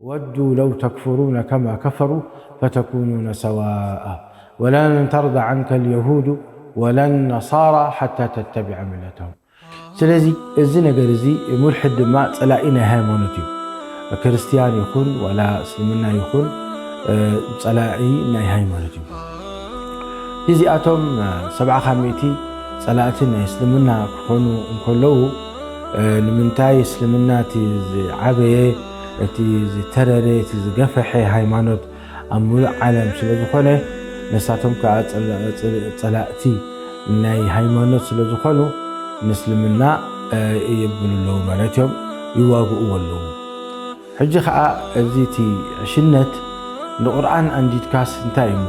ودوا لو تكفرون كما كفروا فتكونون سواء ولن ترضى عنك اليهود ولا النصارى حتى تتبع ملتهم. ስለዚ እዚ ነገር እዚ፣ ሙልሕድ ድማ ጸላኢ ናይ ሃይማኖት እዩ። ክርስትያን ይኹን ዋላ እስልምና ይኹን፣ እ፣ ጸላኢ ናይ ሃይማኖት እዩ። እዚኣቶም፣ እ፣ ሰብዓ ካብ ሚእቲ ጸላእቲ ናይ እስልምና ክኾኑ እንከለዉ፣ እ፣ ንምንታይ እስልምና እቲ ዝዓበየ፣ እቲ ዝተረረ፣ እቲ ዝገፈሐ ሃይማኖት ኣብ ሙሉእ ዓለም ስለ ዝኾነ፣ ንሳቶም ከኣ ጸላ-፣ ጸ-፣ ጸላእቲ ናይ ሃይማኖት ስለ ዝኾኑ፣ ንእስልምና፣ እ፣ የብሉ ኣለዉ ማለት እዮም፣ ይዋግእዎ ኣለዉ። ሕጂ ኸኣ እዚ እቲ ዕሽነት ንቁርኣን ኣንዲድካስ እንታይ እዩ እሞ?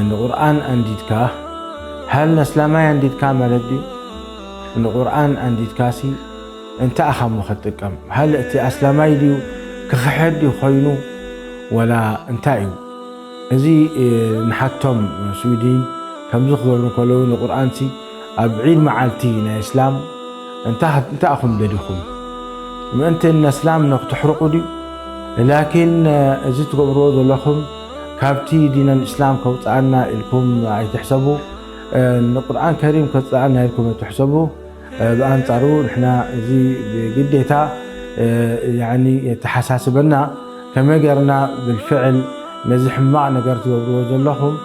ንቁርኣን ኣንዲድካ፣ ሃል ንእስላማይ ኣንዲድካ ማለት ድዩ? ንቁርኣን ኣንዲድካሲ እንታይ ኢኻ እሞ ክትጥቀም? ሃል እቲ ኣስላማይ ድዩ ክኽሕድ ድዩ ኮይኑ? ወላ እንታይ እዩ? እዚ፣ እ፣ ንሓቶም ስዊድን ከምዚ ክገብሩ ከለዉ ንቁርኣንሲ ኣብ ዒድ መዓልቲ ናይ እስላም እንታ-፣ እንታይ ኢኹም ደሊኹም? ምእንቲ ነስላም ንክትሕርቁ ድዩ? ላኪን፣ እ፣ እዚ ትገብርዎ ዘለኹም ካብቲ ዲነል እስላም ከውፅኣና ኢልኩም ኣይትሕሰቡ። እ፣ ንቁርኣን ከሪም ከውፅኣና ኢልኩም ኣይትሕሰቡ። እ፣ ብኣንጻሩ ንሕና እዚ ብግዴታ፣ እ፣ ያኒ የተሓሳስበና ከመይ ጌርና ብልፍዕል ነዚ ሕማቕ ነገር ትገብርዎ ዘለኹም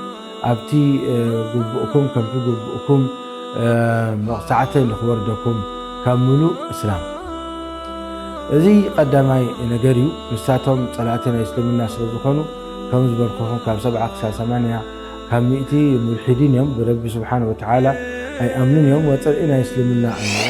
ኣብቲ፣ እ፣ ግቡእኩም ከምቲ ግቡእኩም፣ እ፣ መቕጻዕቲ ንኽወርደኩም ካብ ምሉእ እስላም። እዚ ቀዳማይ ነገር እዩ። ንሳቶም ጸላእቲ ናይ እስልምና ስለ ዝኾኑ፣ ከም ዝበልኩኹም ካብ ሰብዓ ክሳብ ሰማንያ ካብ ሚእቲ ሙልሒዲን እዮም። ብረቢ ስብሓን ወተዓላ ኣይኣምኑን እዮም። ወጸርኢ ናይ እስልምና እዮም።